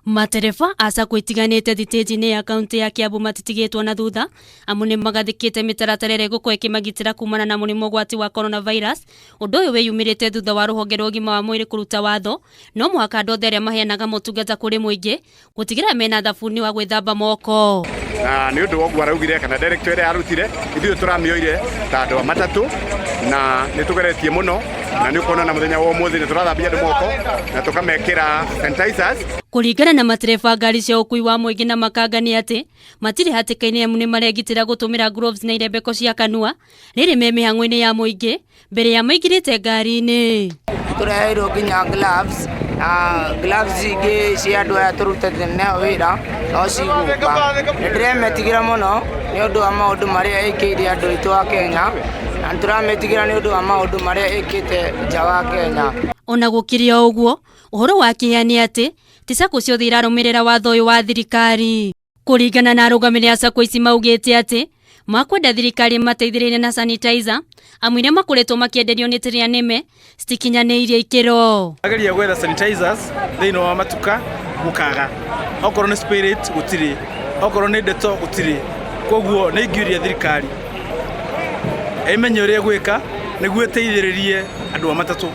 Matereba a sacco itiganĩte thitĩnji-inĩ ya kaunti ya Kiambu matitigĩtwo na thutha amu nĩ magathĩkĩte mĩtaratara ĩrĩa ĩgũkorwo ĩkĩmagitĩra kumana na mũrimũ ũgwati wa coronavirus. Ũndũ ũyũ wĩyumĩrĩte thutha wa rũhonge rwa ũgima wa mwĩrĩ kũruta watho no mũhaka andũ othe arĩa maheanaga motungata kũrĩ mũingĩ gũtigĩrĩra mena thabuni wa gwĩthamba moko. Na nĩ ũndũ wa ũguo araugire kana director ĩrĩa arutire, ithuĩ tũramĩoire ta andũ a matatũ na nĩ tũgeretie mũno, na nĩ ũkuona na mũthenya wa ũmũthĩ nĩ tũrathambia andũ moko na tũkamekĩra sanitizers. Kũringana na matereba ngari cia ũkui wa mũingĩ na makanga nĩ atĩ matirĩ hatĩka-inĩ amu nĩ maregitĩra gũtũmĩra gloves na irembeko cia kanua rĩrĩ me mĩhang'o-inĩ ya mũingĩ mbere ya maingĩrĩte ngari-inĩ. Tũreheirwo nginya gloves na gloves ingĩ cia andũ aya tũrutĩte nao wĩra no cigũka. Nĩ ndĩremetigĩra mũno nĩ ũndũ wa maũndũ marĩa ĩkĩire andũ aitũ a Kenya, na nĩ tũrametigĩra nĩ ũndũ wa maũndũ marĩa ĩkĩte nja wa Kenya. Ona gũkĩrĩ o ũguo, ũhoro wa kĩeha nĩ atĩ ti sacco ciothe irarũmĩrĩra watho ũyũ wa thirikari. Kũringana na arũgamĩrĩri a sacco ici maugĩte atĩ makwenda thirikari ĩmateithĩrĩrie na sanitizer amu iria makoretwo makĩenderio nĩ tĩrĩa nĩme citikinyanĩirie ikĩro. Ageria gwetha sanitizers thĩinĩ wa matuka gũkaga, okorwo nĩ spirit gũtirĩ, okorwo nĩ Dettol gũtirĩ, koguo nĩ ingĩũria thirikari ĩmenye ũrĩa ĩgwĩka nĩguo ĩteithĩrĩrie andũ a matatũ,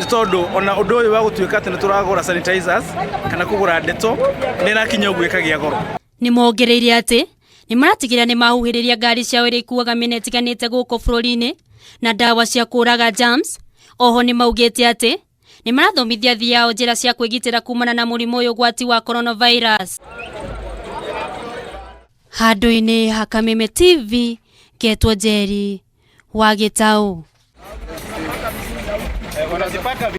nĩ tondũ ona ũndũ ũyũ wa gũtuĩka atĩ nĩ tũragũra sanitizers kana kũgũra Dettol nĩ ĩrakinya ũguo ĩkagĩa goro. Nĩ mongereire atĩ nĩ maratigĩrĩra nĩ mahuhĩrĩria ngari ciao iria ikuaga mĩena ĩtiganĩte gũkũ bũrũri-inĩ na ndawa cia kũraga germs. Oho nĩ maugĩte atĩ nĩ marathomithia athii ao njĩra cia kwĩgitĩra kumana na mũrimũ ũyũ ũgwati wa coronavirus. Handũ-inĩ ha Kameme TV, ngetwo Njeri wa Gĩtaũ.